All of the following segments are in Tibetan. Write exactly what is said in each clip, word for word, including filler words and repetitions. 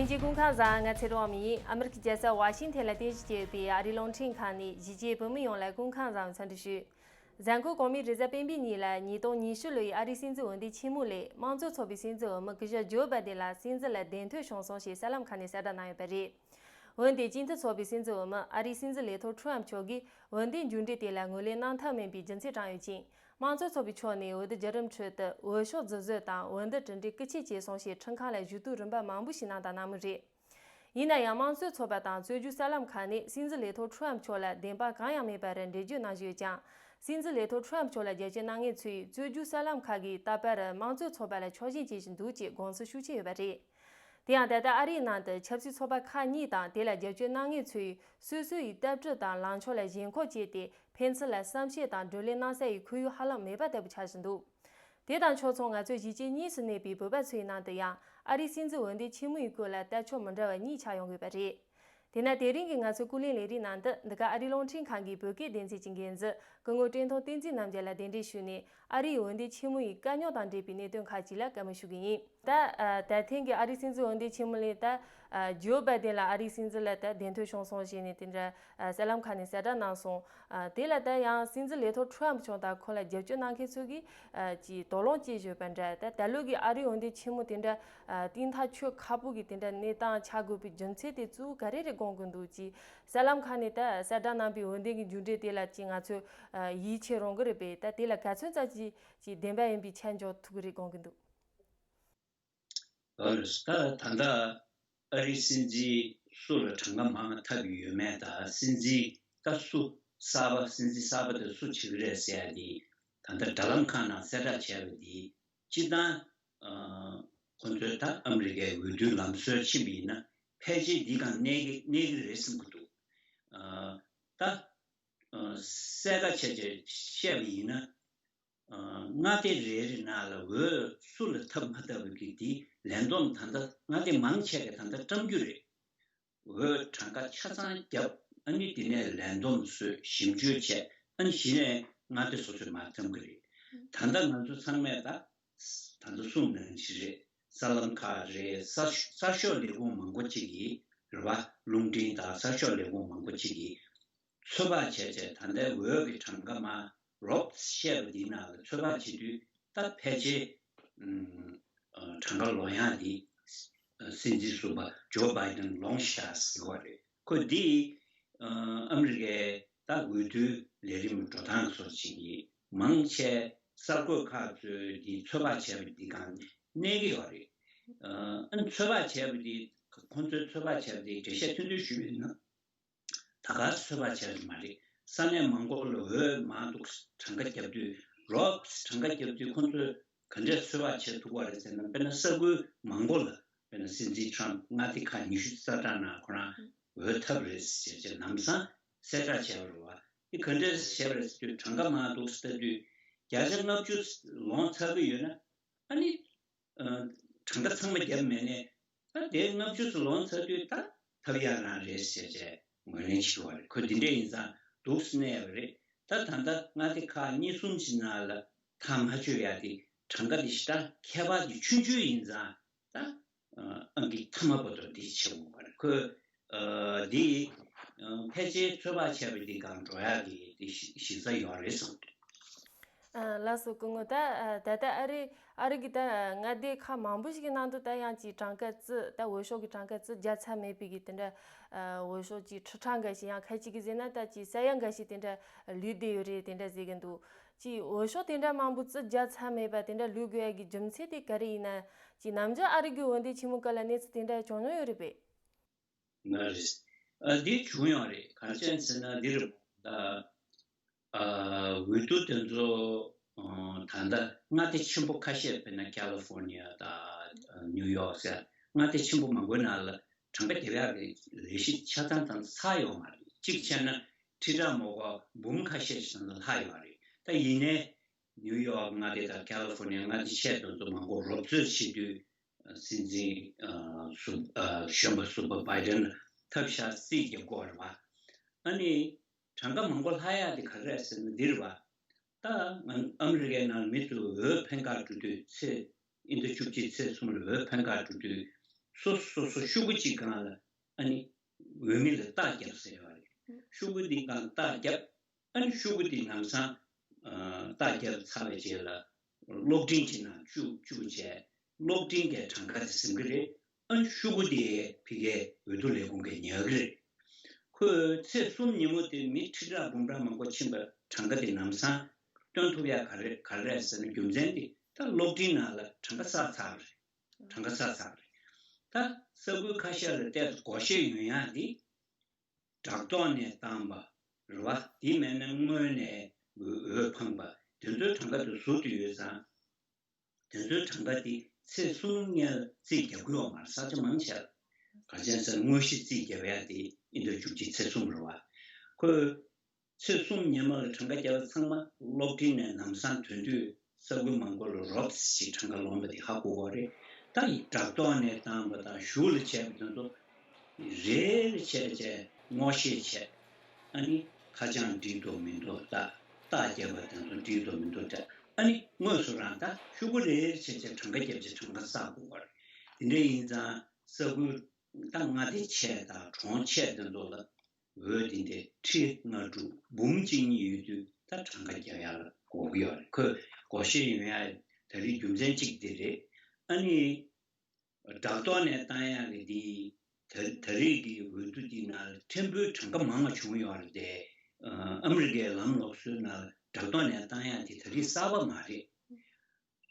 ལྷན་རྒྱས་སྐུ་ཁམས་བཟང་། ང་ཚེ་རིང་དབང་མོ་ཡིན། ཨ་མི་རི་ཀའི་རྒྱལ་ས་ཝ་ཤིང་ཐན་ལ་རྟེན་གཞི་བྱས་ཡོད་པའི་ཨ་རིའི་རླུང་འཕྲིན་ཁང་ནས་གཞིས་བྱེས་བོད་མི་ཡོངས་ལ་སྐུ་ཁམས་བཟང་འཚམས་འདྲི་ཞུ། གཟའ་འཁོར་གོང་མའི་རེས་གཟའ་སྤེན་པའི་ཉིན་ལ་ཉིས་སྟོང་ཉི་ཤུ་ལོའི་ཨ་རིའི་སྲིད་འཛིན་འོས་འདེམས་ཆེན་མོ་ལས་དམངས་གཙོ་ཚོགས་པའི་སྲིད་འཛིན་འོས་མི་སྐུ་ཞབས་ཇོ་བྷའི་ཏིན་ལ་སྲིད་འཛིན་ལ་གདན་ཐོན་བྱུང་སོང་ཞེས་གསར་ལམ་ཁག་ནས་གསལ་བསྒྲགས་གནང་ཡོད་པ་རེད། འོན་ཏེ་སྤྱི་འཐུས་ཚོགས་པའི་སྲིད་འཛིན་འོས་མི་ཨ་རིའི་སྲིད་འཛིན་ལས་ཐོག་ཁྲོམ་མཆོག་གིས་འོས་འདེམས་མཇུག་འབྲས་དེ་ལ་ངོས་ལེན་གནང་ཐབས་མེད་པའི་རྒྱུ་མཚན་དྲངས་ཡོད་ཅིང་། དམངས་གཙོ་ཚོགས་པའི་ཕྱོགས་ནས་འོས་བསྡུ་བརྒྱུད་རིམ་ཁྲོད་དུ་འོས་ཤོག་རྫུན་བཟོས་དང་འོས་བསྡུ་གྲུབ་འབྲས་རྐུ་འཁྱེར་བྱས་སོང་ཞེས་ཁྲིམས་ཁང་ལ་ཞུ་གཏུག་རིམ་པ་མང་པོ་ཞིག་གནང་དང་གནང་མུས་རེད། ཡིན་ན་ཡང་དམངས་གཙོའི་ཚོགས་པ་དང་རྩོད་བསྒྱུར་གསར་ལམ་ཁག་ནས་སྲིད་འཛིན་ལས་ཐོག་ཁྲོམ་མཆོག་ལ་བདེན་དཔང་གང་ཡང་མེད་པར་འགྲེལ་བརྗོད་གནང་བཞིན་ཡོད་ཀྱང་། སྲིད་འཛིན་ལས་ཐོག་ཁྲོམ་མཆོག་ལ་རྒྱབ་སྐྱོར་གནང་མཁན་ཚོས་རྩོད་བསྒྱུར་གསར་ལམ་ཁག་གིས་རྟག་པར་དམངས་གཙོའི་ཚོགས་པ་ལ་ཕྱོགས་ཞེན་བྱེད་བཞིན་འདུག་ཅེས་དགོངས་ཚུལ་ཤུགས་ཆེ་ཡོད་པ་རེད། དེ་ཡང་ད་ལྟ་ཨ་རིའི་ནང་དུ་ཆབ་སྲིད་ཚོགས་པ་ཁག་གཉིས་དང་དེ་ལ་རྒྱབ་སྐྱོར་གནང་མཁན་ཚོས་སོ་སོའི་ལྟ་གྲུབ་དང་ལངས་ཕྱོགས་ལ་ཞེན་ཁོག་བྱས་ཏེ་ཕན་ཚུན་ལ་བསམ་ཤེས་དང་བགྲོ་གླེང་གནང་སའི་ཁོར་ཡུག་ཧ་ལམ་མེད་པ་ལྟ་བུ་ཆགས་བཞིན་འདུག་དེ་དང་ཕྱོགས་མཚུངས་ང་ཚོའི་གཞིས་བྱེས་གཉིས་སུ་གནས་པའི་བོད་པ་ཚོའི་ནང་དུ་ཡང་ཨ་རིའི་སྲིད་འཛིན་འོས་འདེམས་ཆེན་མོ་ཡི་སྐོར་ལ་ལྟ་ཕྱོགས་མི་འདྲ་བ་གཉིས་ཆགས་ཡོང་གི་ཡོད་པ་རེད། དེས་ན་དེ་རིང་གི་ང་ཚོའི་ཀུན་གླེང་ལས་རིམ་ནང་དུ་འདི་ག་ཨ་རིའི་རླུང་འཕྲིན་ཁང་གི་བོད་སྐད་སྡེ་ཚན་གྱི་འགན་འཛིན་སྐུ་ངོ་བཀྲས་མཐོང་བསྟན་འཛིན་རྣམ་རྒྱལ་ལ་གདན་འདྲེན་ཞུས་ནས་ཨ་རིའི་འོས་འདེམས་ཆེན་མོ་ཡི་དཀའ་རྙོག་དང་འབྲེལ་བའི་གནད་དོན་ཁག་ཅིག་ལ་བཀའ་མོལ་ཞུ་གི་ཡིན། ད་ཨ་ད་ཐེངས་ཀྱི་ཨ་རིའི་སྲིད་འཛིན་འོས་འདེམས་ཆེན་མོ་ལས་ད་ཨ་ཇོ་བྷའི་ཏིན་ལ་ཨ་རིའི་སྲིད་འཛིན་ལ་ད་གདན་ཐོན་བྱུང་སོང་ཞེས་ནས་དེ་འདྲ་ཨ་གསར་ལམ་ཁག་ནས་གསལ་བསྒྲགས་གནང་སོང་། ཨ་དེ་ལ་ད་ཡང་སྲིད་འཛིན་ལས་ཐོག་ཁྲོམ་མཆོག་དང་ཁོང་ལ་རྒྱབ་སྐྱོར་གནང་མཁན་ཚོ་གིས་ཨ་ཀྱིས་དོགས་སློང་སྐྱེས་བཞིན་ཡོད་པ་འདྲ། ད་ད་ལོ་གི་ཨ་རིའི་འོས་འདེམས་ཆེན་མོ་དེ་འདྲ་ཨ་གཏིང་ཐག་ཆོད་ཁག་པོ་གི་དེ་འདྲ་གནས་སྟངས་ཆགས་དགོས་པའི་རྒྱུ་མཚན་དེ་གཙོ་བོ་ག་རེ་རེད་དགོངས་ཀྱི་འདུག་ཅེས་གསར་ལམ་ཁག་ནས་ད་གསལ་བསྒྲགས་གནང་པའི་འོས་འདེམས་ཀྱི་མཇུག་འབྲས་དེ་ལ་ཅིག་ང་ཚོས་ཨ་ཡིད་ཆེས་རུང་གི་རེད་པས། ད་དེ་ལ་ག་ཚོད་ཙམ་ཅིག་ཅིག་བདེན་པ་ཡིན་པའི་ཁྱབ་འཇུག་ཐུབ་ཀྱི་རེད་དགོངས་ཀྱི་འདུག་ཨ་རེད། ད་ད་ལྟ་ཨ་རིའི་སྲིད་འཛིན་སུ་ལ་གྲངས་ཀ་མང་བ་ཐོབ་ཡོད་མེད་དང་། སྲིད་འཛིན་ད་སུ་གསར་པ་སྲིད་འཛིན་གསར་པ་དེ་སུ་བྱེད་ཀྱི་རེད་ཟེར་ཡ་དེ་ད་ལྟ་དྲ་ལམ་ཁག་ནང་གསལ་བསྒྲགས་བྱས་པ་དེ་སྤྱིར་བཏང་ཨ་ཁོ་ཚོས་ད་ཨ་མི་རི་ཀའི་འོས་བསྡུའི་ལམ་སྲོལ་ཕྱིན་པ་ཡིན་ན་ཕལ་ཆེར་འདི་སྒང་གནས་ཀྱི་གནས་ཀྱི་རེད་བསམ་གྱི་འདུག་ཨ་ད་ཨ་གསལ་ཁ་བྱས་བྱས་བཤད་པ་ཡིན་ན། ཨ་མངའ་སྡེ་རེ་རེ་ནང་ལ་འོས་སུ་ལ་ཐོབ་མ་ཐོབ་ཀྱི་དེ་ལས་བསྡོམས་ད་ལྟ་མངའ་སྡེ་མང་ཆེ་ག་ད་ལྟ་བཀྲམ་རྒྱུ་རེད། འོས་གྲངས་ཀ་ཆ་ཚང་བརྒྱབ། ཨ་ནི་དེ་ནས་ལས་བསྡོམས་བཟོས་ཞིབ་འཇུག་བྱས། ཨ་ནི་གཞི་ནས་མངའ་སྡེ་སོ་སོས་མར་བཀྲམ་གི་རེད། ད་ལྟ་ང་ཚོ་ཚང་མས་ད་ད་ལྟ་གསུངས་ནང་བཞིན་རེད། གསར་ལམ་ཁག་རེད། གསར་གསར་ཤོག་ལས་ཁུངས་མང་པོ་ཅིག་གིས་རེད་བ། རླུང་འཕྲིན་དང་གསར་ཤོག་ལས་ཁུངས་མང་པོ་ཅིག་གིས་ཚོད་དཔག་བྱས་བྱས་ད་ལྟའི་འོས་ཀྱི་གྲངས་ཀ་མར་རོབ་བཤད་པ་འདིའི་ནང་ལ་ཚོད་དཔག་བྱེད་དུས་ད་ཕལ་ཆེར་ཨ་གྲངས་ཀ་ལོན་ཡག་འདི་སྲིད་འཛིན་ཟུར་པ་ཇོ་བྷའི་ཏིན་ལོན་ཤག་ཟེར་བ་རེད། ཁོ་འདི་ཨ་མི་རི་ཀའི་ད་འོས་བསྡུའི་ལས་རིམ་འགྲོ་སྟངས་སོགས་ཅིག་གིས་མང་ཆེ་གསར་འགོད་ཁག་ཚོས་འདི་ཚོད་དཔག་བྱས་པ་འདི་སྒང་གནས་ཀྱི་ཡོད་རེད། ཨ་ནི་ཚོད་དཔག་བྱས་པ་འདི་ཁོ་ཚོས་ཚོད་དཔག་བྱས་པ་འདི་འགྲེལ་བཤད་ཐུང་ཐུང་ཞུས་པ་ཡིན་ན། ད་ག་ཚོད་དཔག་བྱས་པ་མ་རེད། ས་གནས་མང་པོ་ལ་འོས་མང་འདུག་གྲངས་ཀ་བརྒྱབ་དུས་རོབ་གྲངས་ཀ་བརྒྱབ་དུས་ཁོང་ཚོས་ག་འདྲས་ཚོད་དཔག་བྱེད་ཐུབ་པ་རེད་ཟེར་ན། དཔེར་ན་ས་ཁུལ་མང་པོ་ལ་དཔེར་ན་སྲིད་འཛིན་ཊམ་མངའ་སྡེ་ཁག་ཉི་ཤུ་རྩ་གྲངས་ནང་ཁོ་རང་འོས་ཐོབ་རེད་ཟེར་བྱས་ལམ་སང་གསལ་བསྒྲགས་བྱས་པ་རེད་བ། འདི་ག་འདྲས་བྱས་པ་རེད་ཟེར་དུས་གྲངས་ཀ་མང་འདུག་ཟེར་ལྟ་དུས་བརྒྱ་ཆ་ལྔ་བཅུ་ལོངས་ཚར་གི་ཡོད་ན་ཨ་ནི། ཨ་གྲངས་ཀ་ཚང་མ་བརྒྱབ་མེད་ནས་ད་དེ་ལྔ་བཅུ་ཙམ་ལོངས་ཚར་དུས་ད་ཐབས་ཡག་རང་རེད་ཟེར་བྱས་ངོས་ལེན་བྱེད་ཀྱི་ཡོད་རེད། ཁོ་འདི་འདྲས་ཡིན་ཙང་འདུག་སེ་གནས་ཡོད་རེད། ད་ད་ལྟ་མངའ་སྡེ་ཁག་གཉིས་གསུམ་ཞིག་ནང་ལ་ཐག་མ་ཆོད་ཡག་དེ་གྲངས་ཀ་དེ་ཞེ་དྲག་ཁྱད་པར་གྱི་ཆུང་ཆུང་ཡིན་ཙང་ད་ཨང་ཀི་མཐའ་མ་བར་དུ་འདི་བྱེད་དགོས་པ་རེད། ཁོས་ཨ་འདི་ཨ་ཕལ་ཆེར་ཚོད་དཔག་བྱས་པ་འདི་སྒང་འགྲོ་ཡག་གི་དེ་ཞིག་ས་ཡོད་རེད་བསམ་གི་འདུག་ཨ་ལགས་སོ། སྐུ་ངོ། ད་ཨ་ད་ལྟ་ཨ་རི་ཨ་རི་གི་ད་མངའ་སྡེ་ཁག་མང་པོ་ཞིག་གི་ནང་དུ་ད་ཡང་ཅིག་གྲངས་ཀ་རྩི། ད་འོས་ཤོག་གི་གྲངས་ཀ་རྩི་བརྒྱབ་ཚར་མེད་པའི་གི་དེ་འདྲ་ཨ་འོས་ཤོག་ཅིག་ཁྲི་ཕྲག་འགའ་ཞིག་ཡང་ཁ་ཅིག་གིས་ཟེར་ན་ད་ཅིག་ས་ཡ་འགའ་ཞིག་དེ་འདྲ་ལུས་བསྡད་ཡོད་རེད་དེ་འདྲ་ཟེར་གི་འདུག་ཅིག་འོས་ཤོག་དེ་འདྲ་མང་པོ་རྩི་བརྒྱབ་ཚར་མེད་པ་དེ་འདྲ་ལུས་དགོས་ཡ་གི་རྒྱུ་མཚན་དེ་ག་རེ་ཡིན་ན། ཅིག་ནམ་རྒྱུན་ཨ་རི་གི་འོས་འདེམས་ཆེན་མོ་སྐབས་ལ་གནས་ཚུལ་དེ་འདྲ་བྱུང་མྱོང་ཡོད་རེད་པས། ང་རེད། ཨ་འདི་བྱུང་ཡོད་རེད། ག་རེ་བྱས་ཟེར་ན་འདི་རེད། ད་ཨ་འོས་བསྡུ་དེ་ཚོ་ཨ་ད་ལྟ་མངའ་སྡེ་ཆེན་པོ་ཁ་ཤས། དཔེར་ན་ཀ་ལི་ཧྥོར་ནི་ཡ་དང་ནིའུ་ཡོག་ཟེར་མངའ་སྡེ་ཆེན་པོ་མང་པོའི་ནང་ལ་གྲངས་ཀ་རྒྱབ་ཡག་གི་ལས་གཞི་ཆ་ཚང་ད་ལྟ་ཚར་ཡོད་མ་རེད། གཅིག་བྱས་ན་ཁྲི་ཕྲག་མང་པོ་འབུམ་ཁ་ཤས་ཤིག་ད་ལྟ་ལྷག་ཡོད་རེད། ད་ཡིན་ནའི་ནིའུ་ཡོག་མངའ་སྡེ་དང་ཀ་ལི་ཧྥོར་ནི་ཡ་མངའ་སྡེ་ཆེ་དེ་ཚོ་མང་པོ་རོབ་རྩོད་བྱེད་དུས་སྲིད་འཛིན་ཨ་ཟུར་ཨ་གཞོན་པ་ཟུར་པ་བྷའི་ཌེན་ལ་ཐབས་ཤ་སྲིད་རྒྱབ་དགོས་རེད་བ། ཨ་ནི་གྲངས་ཀ་མང་པོ་ལྷག་ཡག་དེ་ག་རེ་རེད་ཟེར་ན་འདི་རེད་བ། ད་ང་ཨ་མི་རི་ཀའི་ནང་མི་ཚོས་འོས་འཕེན་གར་འགྲོ་དུས་ཚེས་དབྱིན་ཟླ་བཅུ་གཅིག་ཚེས་གསུམ་ལ་འོས་འཕེན་གར་འགྲོ་དུས་ སོ་སོ་སོ་སོ་ཤོག་གུ་གཅིག་སྒང་ལ་ཨ་ནི་འོས་མི་ལ་རྟགས་བརྒྱབ་ཟེར་བ་རེད། ཤོག་གུ་འདི་སྒང་རྟགས་བརྒྱབ། ཨ་ནི་ཤོག་གུ་འདི་ལམ་སང་ཨ་རྟགས་བརྒྱབ་ཚར་བའི་རྗེས་ལ་གློག་འཕྲིན་གྱི་ནང་བཅུག་བཅུག་བྱས། གློག་འཕྲིན་གྱི་གྲངས་ཀ་དེ་ཟིན་གྱི་རེད། ཨ་ནི་ཤོག་གུ་དེ་ཕ་གིའི་འོས་བསྡུ་ལས་ཁུངས་ཀྱིས་ཉར་གྱི་རེད། ཁོས་ཚེས་གསུམ་ཉིན་མོ་དེ་མི་ཁྲི་ཕྲག་འབུམ་ཕྲག་མང་པོ་ཕྱིན་པ་གྲངས་ཀ་དེ་ལམ་སང་སྟོན་ཐུབ་ཡ་ག་རེ་ག་རེ་རེད་ཟེར་ན། རྒྱུ་མཚན་དེ་ད་གློག་འཕྲིན་ནང་ལ་གྲངས་ཀ་བསགས་ཚར་བ་རེད། གྲངས་ཀ་བསགས་ཚར་བ་རེད། ད་ས་ཁུལ་ཁ་ཤས་ལ་བལྟས་ཚེ་སྒོར་གཞས་ཡོང་ཡ་དེ་སྦྲག་ཐོག་ནས་བཏང་པ་རེད་བ། དེ་མིན་ན་སྔོན་ནས་འོས་འཕངས་པ་དེ་ཚོའི་གྲངས་ཀ་དེ་ཟུར་དུ་ཡོད་ཙང་། དེ་ཚོའི་གྲངས་ཀ་དེ་ཚེས་གསུམ་སྔོན་ལ་རྩིས་རྒྱག་དགོས་པ་མ་རེད། ས་ཆ་མང་ཆེ་བ། ག་རེ་བྱས་ན་དངོས་གཞི་རྩིས་རྒྱག་ཡ་དེ་ཨིན་དྲ་བཅུ་གཅིག་ཚེས་གསུམ་རེད་བ། ཁོས་ཚེས་གསུམ་ཉིན་མོ་ལ་གྲངས་ཀ་བརྒྱབ་པ་ཚང་མ་གློག་འཕྲིན་ནས་ལམ་སང་ཐོན་དུས་ས་ཁུལ་མང་པོ་ལ་རོབ་ཙམ་ཞིག་གྲངས་ཀ་ལོངས་པ་དེ་ཧ་གོ་གི་རེད། ད་ཡི་སྦྲག་ཐོག་ནས་བཏང་པ་དང་གཞུག་ལ་བྱས་པ་དེ་ཚོ་རེ་རེ་བྱས་བྱས་ངོ་ཤེས་བྱས། ཨ་ནི་ཁ་བྱང་འགྲིག་འདུག་མི་འདུག་ད་རྟགས་བརྒྱབ་པ་དེ་ཚོ་འགྲིག་འདུག་མི་འདུག་ད་ཨ་ནི་དངོས་སུ་རང་ད་ཤོག་གུ་རེ་རེ་བྱས་བྱས་གྲངས་ཀ་བརྒྱབ་བྱས་གྲངས་ཀ་བསགས་དགོས་པ་རེད། དེ་འདྲ་ཡིན་ཙང་ས་ཁུལ་ད་མངའ་སྡེ་ཆེ་དང་གྲོང་ཆེ་དེ་ཚོ་ལ་འོས་དེ་འདྲའི་ཁྲི་ལྔ་དྲུག་འབུམ་གཅིག་གཉིས་ཡོད་དུས་ད་གྲངས་ཀ་རྒྱག་ཡ་ལ་དགོས་ཀྱི་ཡོད་རེད། ཁོས་སྒོར་གཞས་ཡོང་ཡ་ད་རེས་རྒྱུ་མཚན་གཅིག་དེ་རེད། ཨ་ནི་སྦྲག་ཐོག་ནས་བཏང་ཡག་གི་འདི་ད་ད་རེས་ཀྱི་འོས་བསྡུ་འདི་ནང་ཕྲན་བུ་གྲངས་ཀ་མང་བ་བྱུང་ཡོད་རེད་དེ། ཨ་ཨ་མི་རི་ཀའི་ལམ་ལུགས་སྲོལ་ནང་སྦྲག་ཐོག་ནས་བཏང་ཡག་འདི་ད་རེས་གསར་པ་མ་རེད།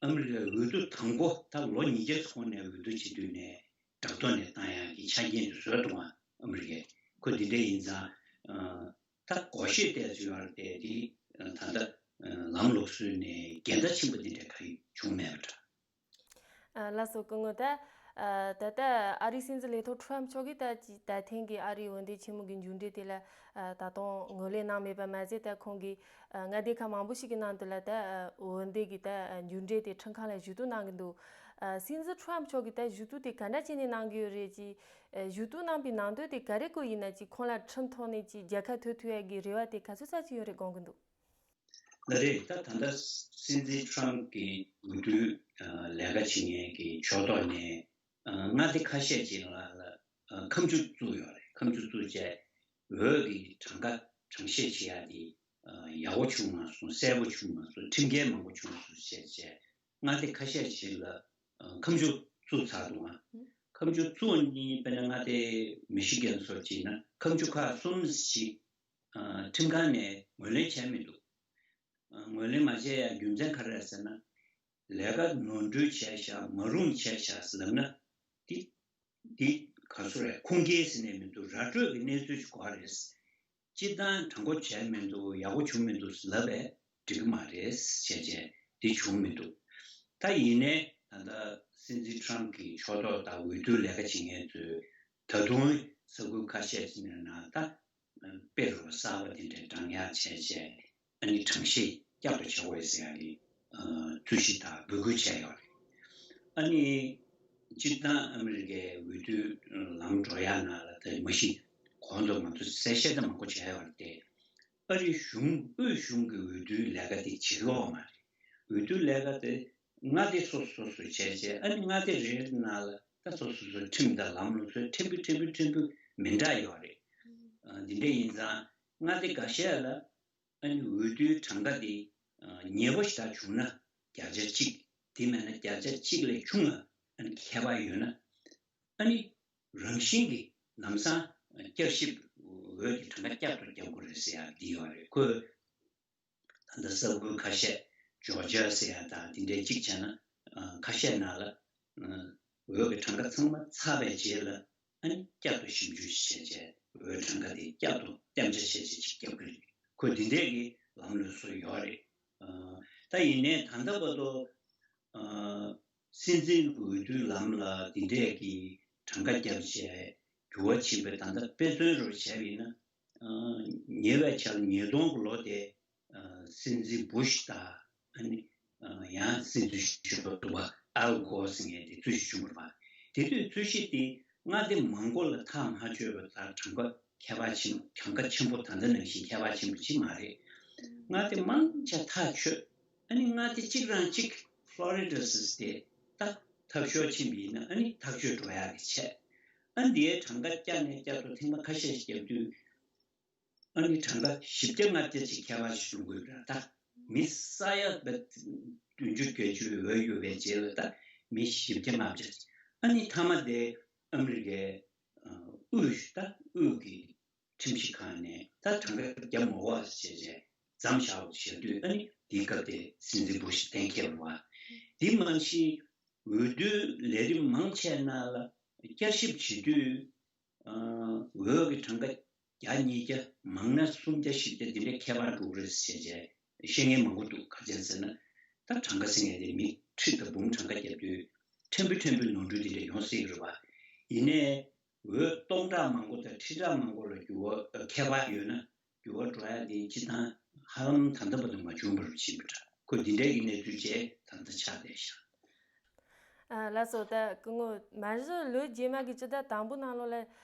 ཨ་མི་རི་ཀའི་འོས་བསྡུ་དང་པོ་ད་ལོ་ཉིས་བརྒྱ་ཙམ་གོང་ནས་འོས་བསྡུ་བྱེད་དུས་ནས་སྦྲག་ཐོག་ནས་བཏང་ཡག་གི་ཆ་རྐྱེན་དེ་བཟོས་འདུག་ཨ། ཨ་མི་རི་ཀས་ཁོ་འདི་འདྲ་ཡིན་ཙང་། ཨ་ད་སྒོར་གཞས་བལྟས་ཚོད་ཡོད་རེད་དེ། འདི་ད་ལྟ་ལམ་ལུགས་སྲོལ་ནས་འགལ་ཟླ་ཆེན་པོ་འདི་འདྲ་ག་ཡོད་བྱུང་མེད་པ་འདྲ། ཨ་ལགས་སོ། སྐུ་ངོ། ད་ཨ་ད་ལྟ་ཨ་རིའི་སྲིད་འཛིན་ལས་ཐོག་ཁྲོམ་མཆོག་གིས་ད་ཅི་ད་ཐེངས་ཀྱི་ཨ་རིའི་འོས་འདེམས་ཆེན་མོ་གི་མཇུག་འབྲས་དེ་ལ་ཨ་ད་དུང་ངོས་ལེན་གནང་མེད་པ་མ་ཟད། ད་ཁོང་གིས་ཨ་མངའ་སྡེ་ཁག་མང་པོ་ཞིག་གི་ནང་དུ་ལ་ད་ཨ་འོས་འདེམས་ཀྱི་ད་ཨ་མཇུག་འབྲས་དེ་ཁྲིམས་ཁང་ལ་ཞུ་གཏུག་གནང་གི་འདུག་ཨ་སྲིད་འཛིན་ཁྲོམ་མཆོག་གིས་ད་ཞུ་གཏུག་དེ་ག་འདྲ་བྱས་ནས་གནང་གི་ཡོད་རེད། ཅི་ཨ་ཞུ་གཏུག་གནང་པའི་ནང་དོན་དེ་ག་རེ་སྐོར་ཡིན་ན། ཅི་ཁོང་ལ་ཁྲིམས་ཐོག་ནས་ཅི་རྒྱལ་ཁ་ཐོབ་ཐུབ་ཡ་གི་རེ་བ་དེ་ག་ཚོད་ཙམ་ཅིག་ཡོད་རེད་དགོངས་ཀྱི་འདུག་ལགས་རེད། ད་ད་ལྟ་སྲིད་འཛིན་ཁྲོམ་གྱི་འོས་བསྡུ་ཨ་ལས་ཀ་བྱེད་མཁན་གྱི་ཕྱོགས་གཏོགས་ནས་ཨ་མངའ་སྡེ་ཁ་ཤས་ཅིག་ལ་ལ་ཨ་ཁ་མཆུ་བཙུགས་ཡོད་རེད། ཁ་མཆུ་བཙུགས་བྱས་འོས་ཀྱི་གྲངས་ཀ་གྲངས་བཤེར་བྱེད་ཡ་དེ་ཨ་ཡག་པོ་བྱུང་མ་སོང་། གསལ་པོ་བྱུང་མ་སོང་། ཁྲིམས་འགལ་མང་པོ་བྱུང་སོང་ཞེས་བྱས་མངའ་སྡེ་ཁ་ཤས་ཅིག་ལ་ཨ་ཁ་མཆུ་བཙུགས་ཚར་འདུག་ཨ། ཁ་མཆུ་བཙུགས་ནས་དཔེར་ན་མངའ་སྡེ་མི་ཤི་གན་སོགས་ཅིག་ན་ཁ་མཆུ་ཁག་གསུམ་ཞིག་ཨ་ཁྲིམས་ཁང་ནས་ངོས་ལེན་བྱས་མི་འདུག་ཨ་ངོས་ལེན་མ་བྱས་ཡ་རྒྱུ་མཚན་ག་རེ་རེད་ཟེར་ན། ལས་ཀ་ནོར་འཁྲུལ་བྱས་ཤག་མ་རུངས་བྱས་ཤག་ལབ་ན། འདི་འདི་ག་ཚོད་རེད། ཁུངས་སྐྱེལ་ཟེར་ནས་མི་འདུག་ར་སྤྲོད་ཀྱི་གནས་ཚུལ་ཞིག་གོ་བ་རེད། སྤྱིར་བཏང་དྲང་པོ་བྱས་མི་འདུག་ཡག་པོ་བྱུང་མི་འདུག་ལབ་པས་འགྲིག་གི་མ་རེད་བྱས་བྱས་འདི་བྱུང་མི་འདུག་ད་ཡིན་ནའི་ད་ལྟ་སྲིད་འཛིན་ཁྲོམ་གྱི་ཕྱོགས་གཏོགས་དང་འོས་བསྡུ་ལས་ཀ་བྱེད་མཁན་ཚོས་ད་དུང་ས་ཁུལ་ཁ་ཤས་ཅིག་ནས་ན་ད། དཔེ་རུ་གསར་པ་དེ་འདྲའི་བགྲང་ཡག་བྱས་བྱས་ཨ་ནི་གྲངས་བཤེར་བསྐྱར་དུ་བྱེད་དགོས་ཟེར་ཡག་གི་ཨ་ཚུལ་གཞི་དང་འབོད་སྐུལ་བྱས་ཡོད་རེད། ཨ་ནི་སྤྱིར་བཏང་ཨ་མི་རི་ཀའི་འོས་བསྡུ་ལམ་འགྲོ་ཡག་ནང་ལ་དེ་མ་གཞི་གོང་དུ་ང་ཚོ་གསལ་བཤད་དེ་མང་པོ་བྱས་ཡོད་རེད་དེ། ཨ་རིའི་གཞུང་དབུས་གཞུང་གི་འོས་བསྡུའི་ལས་ཀ་དེ་བྱེད་ཀྱི་ཡོད་མ་རེད། འོས་བསྡུའི་ལས་ཀ་དེ་མངའ་སྡེ་སོ་སོ་སོ་བྱས་བྱས་ཨ་ནི་མངའ་སྡེ་རེ་རེ་ནང་ལ་ད་སོ་སོ་སོའི་ཁྲིམས་དང་ལམ་ལུགས་སོགས་ཕྲན་བུ་ཕྲན་བུ་ཕྲན་བུ་མི་འདྲ་ཡོད་རེད། ཨ་འདི་འདྲ་ཡིན་ཙང་མངའ་སྡེ་འགའ་ཤས་ལ་ཨ་ནི་འོས་བསྡུའི་གྲངས་ཀ་དེ་ཨ་ཉེ་པོ་ཞིག་ད་བྱུང་ན་བརྒྱ་ཆ་གཅིག་དེ་མིན་ན་བརྒྱ་ཆ་གཅིག་ལས་ཆུང་ལ་ཨ་ནི་ཁྱད་པར་ཡོད་ན། ཨ་ནི་རང་བཞིན་གྱིས་ལམ་སང་བསྐྱར་ཞིབ་འོས་ཀྱི་གྲངས་ཀ་བསྐྱར་དུ་བརྒྱབ་དགོས་རེད་ཟེར་ཡག་འདི་ཡོད་རེད། ཁོས་ད་ལྟ་ས་ཁུལ་ཁ་ཤས་ཇོར་ཇི་ཡ་ཟེར་ཡག་དང་དེ་འདྲའི་གཅིག་བྱས་ན་ཨ་ཁ་ཤས་ནང་ལ་ཨ་འོས་ཀྱི་གྲངས་ཀ་ཚང་མ་ཚར་བའི་རྗེས་ལ་ཨ་ནི་བསྐྱར་དུ་ཞིབ་འཇུག་བྱས་བྱས་འོས་གྲངས་ཀ་དེ་བསྐྱར་དུ་གཏན་འཇགས་བྱས་བྱས་ཅིག་བརྒྱབ་ཀྱི་རེད། ཁོས་འདི་འདྲས་ཀྱི་ལམ་ལུགས་སུ་ཡོད་རེད། ཨ་ད་ཡིན་ནའི་ད་ལྟ་བར་དུ་ཨ་སྲིད་འཛིན་འོས་བསྡུའི་ལམ་ལ་འདི་འདྲས་ཀྱི་གྲངས་ཀ་བརྒྱབ་བྱས་འགྱུར་བ་ཕྱིན་པའི་ད་ལྟ་དཔེ་མཚོན་རུ་བྱས་པ་ཡིན་ན། ཨ་ཉེ་བའི་ཆར་ཉིས་སྟོང་གི་ལོ་དེ་ཨ་སྲིད་འཛིན་བུ་ཤ་དང་ཨ་ནི་ཨ་ཡང་སྲིད་འཛིན་ཞུ་བ་འདུག་པ་ཨལ་གོར་ཟེར་མཁན་དེ་རྩོད་གཞི་བྱུང་བ་རེད་པ། དེ་དུས་རྩོད་གཞི་དེ་མངའ་སྡེ་མང་པོ་ལ་ཐག་མ་ཆོད་པ་དང་གྲངས་ཀ་ཁྱད་པར་ཆེན་གྲངས་ཀ་ཆེན་པོ་ད་ལྟ་ནང་བཞིན་ཁྱད་པར་ཆེན་པོ་ཅིག་མ་རེད། མངའ་སྡེ་མང་ཆེ་ཐག་ཆོད། ཨ་ནི་མངའ་སྡེ་གཅིག་རང་གཅིག་ཕློ་རི་ཌ་ཟེར་དེ་ད་ ཐབས་ཤོར་ཕྱིན་པ་ཡིན་ན་ཨ་ནི་ཐག་གཅོད་འགྲོ་ཡག་གི་ཆེད། ཨ་ནི་དེའི་གྲངས་ཀ་བསྐྱར་ནས་བསྐྱར་དུ་ཐེངས་མ་ཁ་ཤས་ཤིག་བརྒྱབ་དུས། ཨ་ནི་གྲངས་ཀ་བཞི་བརྒྱ་ལྔ་བརྒྱ་ཅིག་ཁྱད་པར་ཞིག་བྱུང་དགོས་པ་ད། མི་ས་ཡ་བདུན་ཅུ་བརྒྱད་ཅུ་འོས་ཡོད་པའི་རྗེས་ལ་ད་མི་བཞི་བརྒྱ་ལྔ་བརྒྱ་ཅིག་ཨ་ནི་མཐའ་མ་དེ་ཨ་མི་རི་ཀའི་དབུས་ད་དབུས་ཀྱི་ཁྲིམས་ཞིབ་ཁང་ནས་ད་གྲངས་ཀ་བརྒྱབ་མ་དགོས་ཟེར་བྱས་མཚམས་བཞག་བཞག་དུས། ཨ་ནི་དེའི་སྐབས་དེ་སྲིད་འཛིན་བུ་ཤི་གཏན་འཁེལ་བ། དེ་མ་གཞི་འོས་བསྡུའི་ལས་རིམ་མང་ཆེ་ནང་ལ་བསྐྱར་ཞིབ་བྱེད་དུས། འོས་ཀྱི་གྲངས་ཀ་བརྒྱ་ཉིས་བརྒྱ་མང་ན་སུམ་བརྒྱ་བཞི་བརྒྱ་འདི་འདྲའི་ཁྱད་པར་འགྲོ་གི་རེད་ཟེར་བྱས་བཤད་མཁན་མང་པོ་འདུག་ག་རེ་བྱས་ཟེར་ན། ད་གྲངས་ཀ་ཟེར་མཁན་དེ་མི་ཁྲི་དང་འབུམ་གྲངས་ཀ་བརྒྱབ་དུས་ཕྲན་བུ་ཕྲན་བུ་ནོར་འཁྲུལ་འདི་འདྲ་ཡོང་སྲིད་ཀྱི་རེད་པ། ཡིན་ནའི་འོས་སྟོང་ཕྲག་མང་པོ་དང་ཁྲི་ཕྲག་མང་པོ་ལ་འགྱུར་བ་ཁྱད་པར་ཡོད་ན། འགྱུར་བ་འགྲོ་ཡ་དེ་སྤྱི་བཏང་ཧ་ལམ་ད་ལྟ་བར་དུ་མ་བྱུང་བར་ཕྱིན་པ་འདྲ། ཁོ་འདི་འདྲའི་གི་གནས་ཚུལ་བཅས་ད་ལྟ་ཆགས་བསྡད་ཤག་ཨ། ལགས་སོ། ད་སྐུ་ངོ་མ་གཞི་ལོ་རྗེས་མ་གི་སྤྱི་ཟླ་དང་པོ་ནང་ལོགས་ལ་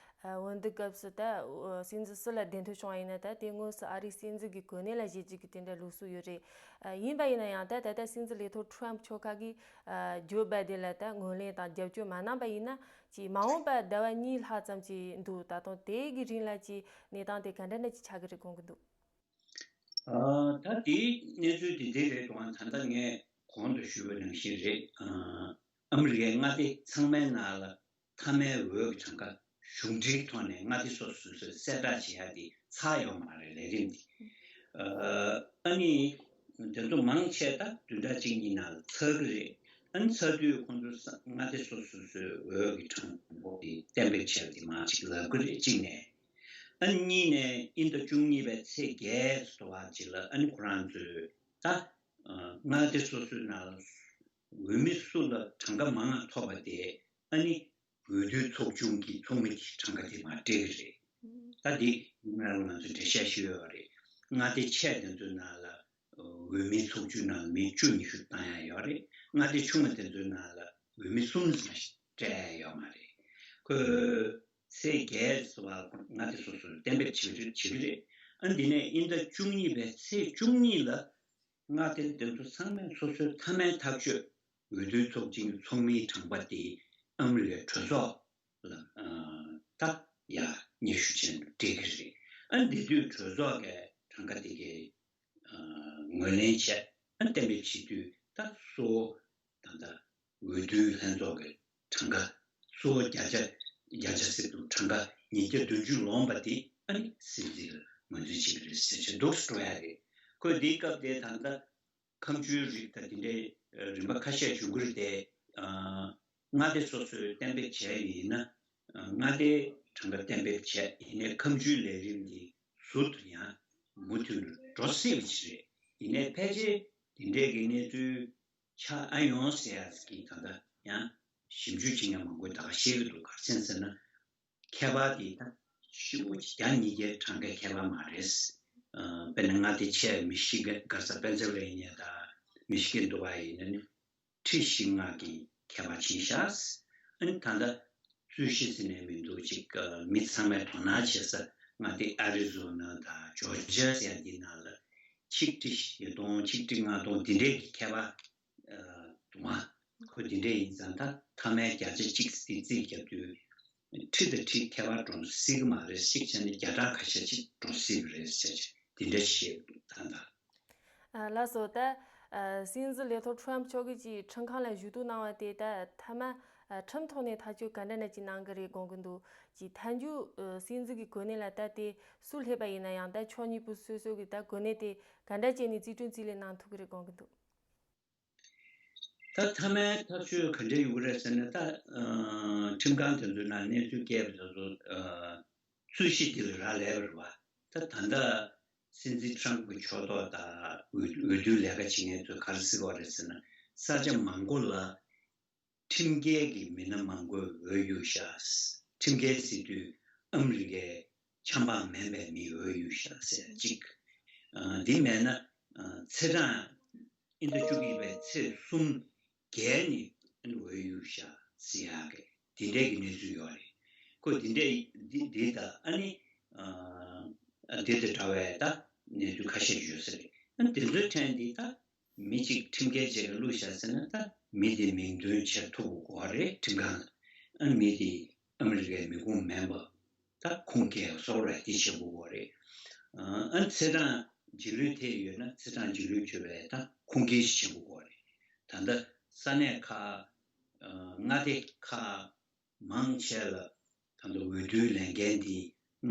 ཨ་འོས་བསྡུ་སྐབས་སུ་ད་ཨ་སྲིད་འཛིན་སུ་ལ་གདན་འདྲེན་བྱུང་བ་ཡིན་ན་ད་དེ་དངོས་སུ་ཨ་རིའི་སྲིད་འཛིན་གྱི་གོ་གནས་ལ་བཞེས་རྒྱུ་གི་དེ་འདྲ་ལུགས་སྲོལ་ཡོད་རེད། ཨ་ཡིན་པ་ཡིན་ན་ཡང་ད་ད་ལྟ་སྲིད་འཛིན་ལས་ཐོག་ཁྲོམ་ཕྱོགས་ཁག་གིས་ཨ་ཇོ་བྷའི་ཌེན་ལ་ད་ངོས་ལེན་དང་རྒྱབ་སྐྱོར་མ་གནང་པ་ཡིན་ན་ཅིག་མ་འོངས་པ་ཟླ་བ་གཉིས་ལྷག་ཙམ་ཅིག་འདུག་ད་དུང་དེའི་གི་རིང་ལ་ཅིག་གནས་སྟངས་དེ་ག་འདྲ་འདྲ་ཅིག་ཆགས་ཀྱི་རེད་དགོངས་ཀྱི་འདུག་ཨ། ད་དེའི་གནས་ཚུལ་དེ་འདྲ་རེད་དོ། ད་ལྟ་ངས་གོང་དུ་ཞུས་པ་ནང་བཞིན་རེད། ཨ། ཨ་མི་རི་ཀའི་མངའ་སྡེ་ཚང་མའི་ནང་ལ་མཐའ་མའི་འོས་ཀྱི་གྲངས་ཀ་གཞུང་འབྲེལ་ཐོག་ནས་མངའ་སྡེ་སོ་སོ་སོས་གསལ་བསྒྲགས་བྱེད་ཡ་དེ་ཚར་ཡོད་མ་རེད། ལས་རིམ་དེ། ཨ། ཨ་ནི་དེ་ཚོ་མང་ཆེ་ད་བདུན་ཕྲག་གཅིག་གཉིས་ནང་ལ་ཚར་གི་རེད། ཨ་ནི་ཚར་དུས་ཁོང་ཚོ་ས་མངའ་སྡེ་སོ་སོ་སོའི་འོས་ཀྱི་གྲངས་འབོར་དེ་གཏན་འབེབས་བྱས་པ་དེ་མང་ཅིག་ལབ་གི་རེད། གཅིག་ནས། ཨ་ནི་གཉིས་ནས་དབྱིན་ཟླ་བཅུ་གཉིས་པའི་ཚེས་བརྒྱད་ཙམ་བར་ཅིག་ལ་ཨ་ནི་ཁོ་རང་ཚོས་ད་ཨ་མངའ་སྡེ་སོ་སོའི་ནང་ལ་འོས་མི་སུ་ལ་གྲངས་ཀ་མང་ང་ཐོབ་པ་དེ་ཨ་ནི་འོས་བསྡུའི་ཚོགས་ཆུང་གི་ཚོགས་མི་གི་གྲངས་ཀ་དེ་མར་སྤྲད་ཀྱི་རེད། ད་འདི་ང་རང་ང་ཚོ་འགྲེལ་བཤད་ཞུས་ཡོད་རེད། མངའ་སྡེ་ཆེ་དེ་ཚོའི་ནང་ལ་འོས་མིའི་ཚོགས་ཆུང་ནང་མི་བཅུ་ཉི་ཤུ་བཏང་ཡ་ཡོད་རེད། མངའ་སྡེ་ཆུང་བ་དེ་ཚོའི་ནང་ལ་འོས་མི་གསུམ་ཙམ་སྤྲད་ཡ་ཡོད་མ་རེད། ཁོས་ཚེས་བརྒྱད་ཙམ་བར་མངའ་སྡེ་སོ་སོར་གཏན་འབེབས་བྱེད་ཀྱི་རེད། ཨ་འདི་ནས་དབྱིན་ཟླ་བཅུ་གཉིས་པའི་ཚེས་བཅུ་གཉིས་ལ་མངའ་སྡེ་དེ་ཚོ་ཚང་མས་སོ་སོའི་མཐའ་མའི་ཐག་གཅོད་འོས་བསྡུའི་ཚོགས་ཆེན་གྱི་ཚོགས་མིའི་གྲངས་པ་དེ་ཨ་མི་རི་ཀའི་གྲོས་ཚོགས་ལ་ད་ཡ་སྙན་ཞུ་ཆེན་པོ་སྤྲད་ཀྱི་རེད། ཨ་འདི་དུས་གྲོས་ཚོགས་ཀྱི་གྲངས་ཀ་དེ་གའི་ངོས་ལེན་བྱས། ཨ་གཏན་འབེབས་བྱེད་དུས་ད་གཙོ་བོ་ད་ལྟ་འོས་བསྡུའི་ལྷན་ཚོགས་ཀྱི་གྲངས་ཀ་གཙོ་བོ་བརྒྱ་ཆ་བརྒྱ་ཆ་ཟེར་འདུག་གྲངས་ཀ་ཉིས་བརྒྱ་བདུན་ཅུ་ལོངས་པ་དེ་ཨ་ནི་སྲིད་འཛིན་ལ་ངོས་འཛིན་བྱེད་ཀྱི་རེད་ཟེར་བྱས་འདུག་སེ་འགྲོ་ཡ་རེད། ཁོས་འདིའི་སྐབས་དེ་ད་ལྟ་ཁ་མཆུའི་རིགས་དང་དེ་འདྲའི་རིམ་པ་ཁ་ཤས་བྱུང་གི་རེད་དེ། མངའ་སྡེ་སོ་སོས་གཏན་འབེབས་བྱས་ཡིན་ན། མངའ་སྡེའི་གྲངས་ཀ་གཏན་འབེབས་བྱས་ཡིན་ནའི་ཁ་མཆུའི་ལས་རིམ་འདི་ཟུར་དུ་ཡང་མུ་མཐུད་ནས་འགྲོ་སྲིད་པ་ཞིག་རེད། ཡིན་ནའི་ཕལ་ཆེར་དེ་འདྲའི་གི་གནས་ཚུལ་ཆགས་ཨ་ཡོང་ཟེར་ཡ་ཟིག་གི་ད་ལྟ་ཡང་ཞིབ་འཇུག་བྱེད་མཁན་མང་པོས་ད་ག་བཤད་ཀྱི་འདུག་ག་རེ་ཟེར་ན། ཁྱད་པར་དེ་ད་ཤུགས་བརྒྱ་ཉིས་བརྒྱའི་གྲངས་ཀའི་ཁྱད་པར་མ་རེད། དཔེར་ན་མངའ་སྡེ་ཆེ་མི་ཤི་གན་ག་ས་པེན་སིལ་ཝེ་ནི་ཡ་དང་མི་ཤི་གན་འདུག་པ་ཡིན་ན་ནི་ཁྲི་བཞི་ལྔ་གི་ཁྱད་པར་ཕྱིན་ཤག་ཨ་ནི་ད་ལྟ་རྩོད་གཞི་ཟེར་ནས་མི་འདུག་ཅིག་མི་ཚང་མས་དོ་སྣང་བྱེད་ས་མངའ་སྡེ་ཨ་རི་ཛོ་ན་དང་ཇོར་ཇ་ཟེར་ཡ་འདི་ནང་ལ་ཆིག་ཁྲི་ཉིས་སྟོང་ཆིག་ཁྲི་ལྔ་སྟོང་འདི་འདྲའི་གི་ཁྱད་པར་འདུག་ཨ། ཁོ་འདི་འདྲ་ཡིན་ཙང་ད་མཐའ་མའི་བརྒྱ་ཆ་གཅིག་ཙམ་རྩིས་རྒྱབ་དུས་ཁྲི་དང་ཁྲི་ཁྱད་པར་འགྲོ་སྲིད་ཀྱི་མ་རེད། གཅིག་བྱས་ན་བརྒྱ་ཕྲག་ཁ་ཤས་ཅིག་འགྲོ་སྲིད་པ་རེད་ཟེར་འདི་འདྲ་བཤད་འདུག་ད་ལྟ། ཨ། ལགས་སོ། ད་ཨ་སྲིད་འཛིན་ལས་ཐོག་ཁྲོམ་མཆོག་གིས་ཀྱིས་ཁྲིམས་ཁང་ལ་ཞུ་གཏུག་གནང་བ་དེ་ད་མཐའ་མ་ཨ་ཁྲིམས་ཐོག་ནས་ཐག་གཅོད་ག་འདྲ་འདྲ་ཅིག་གནང་གི་རེད་དགོངས་ཀྱི་འདུག་ཅིག་མཐའ་མཇུག་ཨ་སྲིད་འཛིན་གྱི་གོ་གནས་ལ་ད་དེ་སུ་སླེབས་པ་ཡིན་ན་ཡང་ད་ཕྱོགས་གཉིས་པོ་སོ་སོ་གི་ད་གོ་གནས་དེ་ག་འདྲ་བྱས་ནས་རྩིས་སྤྲོད་རྩིས་ལེན་གནང་ཐུབ་ཀྱི་རེད་དགོངས་ཀྱི་འདུག་ད་མཐའ་མའི་ཐག་གཅོད་ག་འདྲ་ཡོང་གི་རེད་ཟེར་ན། ད་ཨ་ཁྲིམས་ཁང་དེ་ཚོའི་ནང་གནས་ཚུལ་སྐྱེལ་བ་དེ་ཚོ་ཨ་རྩོད་གཞི་འདི་ལ་རག་ལས་པ་རེད་བ། ད་ད་ལྟ་སྲིད་འཛིན་ཁྲམ་གྱི་ཕྱོགས་གཏོགས་དང་འོས་འོས་བསྡུའི་ལས་ཀ་བྱེད་མཁན་ཚོས་ག་རེ་ཟེར་གྱི་ཡོད་རེད་ཟེར་ན། ས་ཆ་མང་པོ་ལ་ཁྲིམས་འགལ་གྱི་མི་སྣ་མང་པོས་འོས་གཡུགས་ཤག་ཁྲིམས་འགལ་ཟེར་དུས་ཨ་མི་རི་ཀའི་ཆབ་འབངས་མིན་པའི་མིས་འོས་གཡུགས་ཤག་ཟེར་གཅིག་ཨ་འདི་མེད་ན་ཨ་ཚེས་གྲངས་དབྱིན་ཟླ་བཅུ་གཅིག་པའི་ཚེས་གསུམ་བརྒལ་ནས་འོས་གཡུགས་ཤག་ཟེར་ཡག་གི་འདི་འདྲའི་གི་གནས་ཚུལ་ཡོད་རེད། ཁོ་འདི་འདྲའི་འདི་འདི་ད་ཨ་ནི་ཨ་འདི་དང་འདྲ་བའི་ད་གནས་ཚུལ་ཁ་ཤས་ཡོད་ས་རེད། ཨ་ནི་འདི་ཚོའི་ཕྲན་འདི་ད་མི་གཅིག་ཁྲིམས་འགལ་བྱས་ནས་བླུགས་བཞག་ཟེར་ན། ད་ མི་དེ་མིང་འདོན་བྱེད་ཐུབ་དགོས་རེད། ཁྲིམས་ཁང་ལ། ཨ་ནི་མི་དེ་ཨ་མི་རི་ཀའི་མི་ཁུངས་མིན་པ་ད་ཁུངས་སྐྱེལ་སོགས་རེད། དེ་བྱེད་དགོས་རེད། ཨ་ནི་ཚེས་གྲངས་རྗེས་ལུས་ཐེབས་ཡོད་ན་ཚེས་གྲངས་རྗེས་ལུས་བྱས་པའི་ད་ཁུངས་སྐྱེལ་ཞིག་བྱེད་དགོས་རེད། ད་ལྟ་ས་གནས་ཁག་ཨ་མངའ་སྡེ་ཁག་མང་ཆེ་ལ་ད་ལྟ་འོས་བསྡུའི་ལས་འགན་འདི་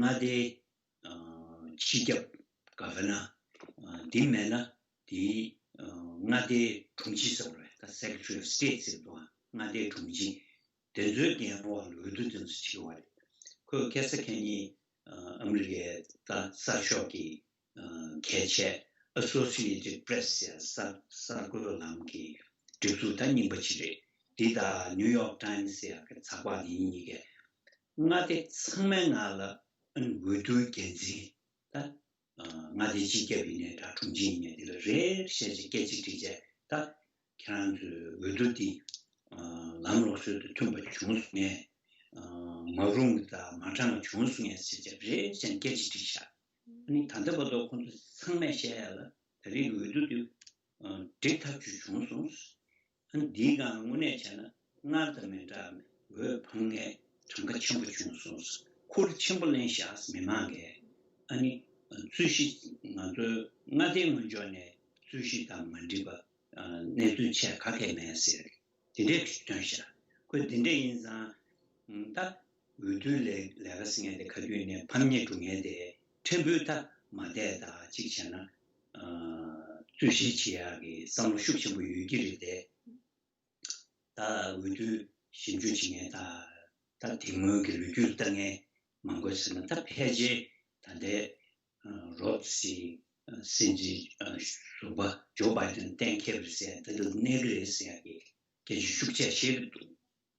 མངའ་སྡེའི་ཨ་སྤྱི་ཁྱབ་Governor ཨ་འདི་མེད་ན་དེའི་ཨ་མངའ་སྡེའི་དྲུང་ཆེ་ཟེར་བ་རེད། ད་Secretary of State ཟེར་འདུག་མངའ་སྡེའི་དྲུང་ཆེ་དེ་ཚོའི་འགན་དབང་ལ་འོས་བསྡུ་དེ་ཚོ་བྱེད་པ་རེད། ཁོས་ཁ་སང་ཁ་ཉིན་ཨ་ཨ་མི་རི་ཀའི་ད་གསར་ཤོག་གི་ཨ་གལ་ཆེ་Associated Press ཟེར་གསར་གསར་འགོད་ལམ་གྱི་སྒྲིག་འཛུགས་ད་རྙིང་པ་ཅིག་རེད། འདི་དང་New York Times ཟེར་ཡག་གི་ཚགས་པར་འདི་གཉིས་ཀས་མངའ་སྡེ་ཚང་མའི་ནང་ལ་ཨ་ནི་འོས་བསྡུའི་འགན་འཛིན་ད་ཨ་མངའ་སྡེའི་སྤྱི་ཁྱབ་ཡིན་ནའི་འདྲ་དྲུང་ཆེ་ཡིན་ནའི་འདི་ལ་རེ་རེ་བྱས་བྱས་སྐད་ཆ་དྲིས་བྱས། ད་ཁྱེད་རང་ཚོའི་འོས་བསྡུ་འདི་ཨ་ལམ་ལུགས་སྲོལ་དང་མཐུན་པ་བྱུང་སོང་ངས། ཨ་མ་རུངས་དང་མ་དྲང་བ་བྱུང་སོང་ངས་ཟེར་བྱས་རེ་རེ་བྱས་སྐད་ཆ་དྲིས་བཞག་ཨ་ནི་ད་ལྟ་བར་དུ་ཁོང་ཚོ་ཚང་མས་བཤད་ཡ་ལ་ད་རེས་འོས་བསྡུ་དེ་ཨ་འགྲིག་ཐག་ཆོད་བྱུང་སོང་། ཨ་ནི་འདིའི་སྒང་དངོས་གནས་བྱས་ན་སྔར་དང་མི་འདྲ་བའི་འོས་འཕང་ངེས་གྲངས་ཀ་ཆེན་པོ་བྱུང་སོང་། ཁུར་ཆེན་པོ་ལེན་བཞག་མི་མང་གིས། ཨ་ནི་རྩོད་གཞི་ང་ཚོའི་མངའ་སྡེའི་ངོས་ཕྱོགས་ནས་རྩོད་གཞི་དང་མ་འགྲིག་པ་གནས་ཚུལ་ཆེ་ག་གེ་མེད་ཟེར། དེ་འདྲས་བཏོན་བཞག་ཁོས་དེ་འདྲས་ཡིན་ཙང་ད་འོས་བསྡུའི་ལས་ལས་ཀ་ཟེར་མཁན་དེ་ག་དུས་ནས་ཕམ་ཉེས་འགྲོ་མཁན་དེ་ཕྲན་བུ་ད་མ་བསྡད། ད་གཅིག་བྱས་ན་རྩོད་གཞི་བྱེད་ཡག་གི་བསམ་བློ་ཤུགས་ཆེན་པོ་ཡོད་ཀྱི་རེད་དེ། ད་འོས་བསྡུ་ཞིབ་འཇུག་བྱེད་མཁན་ད་ད་དེ་སྔོན་གྱི་ལོ་རྒྱུས་ལྟ་མཁན་མང་པོ་ཟེར་ན་ད་ཕལ་ཆེར་ད་ལྟའི་རོབ་སི་སྲིད་འཛིན་ཟུར་པ་ཇོ་བྷའི་ཏན་གཏན་འཁེལ་བ་རེད་ཟེར། ད་དེ་གནས་ཀྱི་རེད་ཟེར་ཡག་གི་སྐད་ཆ་ཤུགས་ཆེ་བཤད་ཀྱི་འདུག་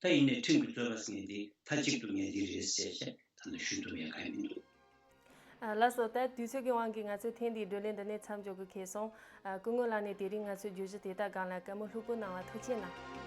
ད་ཡིན་ནའི་ཁྲིམས་ཀྱི་རྩོད་པ་ཟེར་མཁན་འདི་མཐའ་གཅིག་ཏུ་ངས་འདི་རེད་ཟེར་བྱས་ད་ལྟ་ཞུ་ཐུབ་ཡག་གང་ཡང་མི་འདུག་ལགས་སོ། ད་དུས་ཚོད་ཀྱི་དབང་གིས་ང་ཚོས་ཐེངས་འདིའི་བགྲོ་གླེང་འདི་ནས་མཚམས་འཇོག་དགོས་ཁེལ་སོང་། སྐུ་ངོ་ལགས་ནས་དེ་རིང་ང་ཚོའི་བརྗོད་གཞི་དེ་དག་སྒང་ལ་བཀའ་མོལ་ལྷུག་པོ་གནང་བར་ཐུགས་རྗེ་གནང་།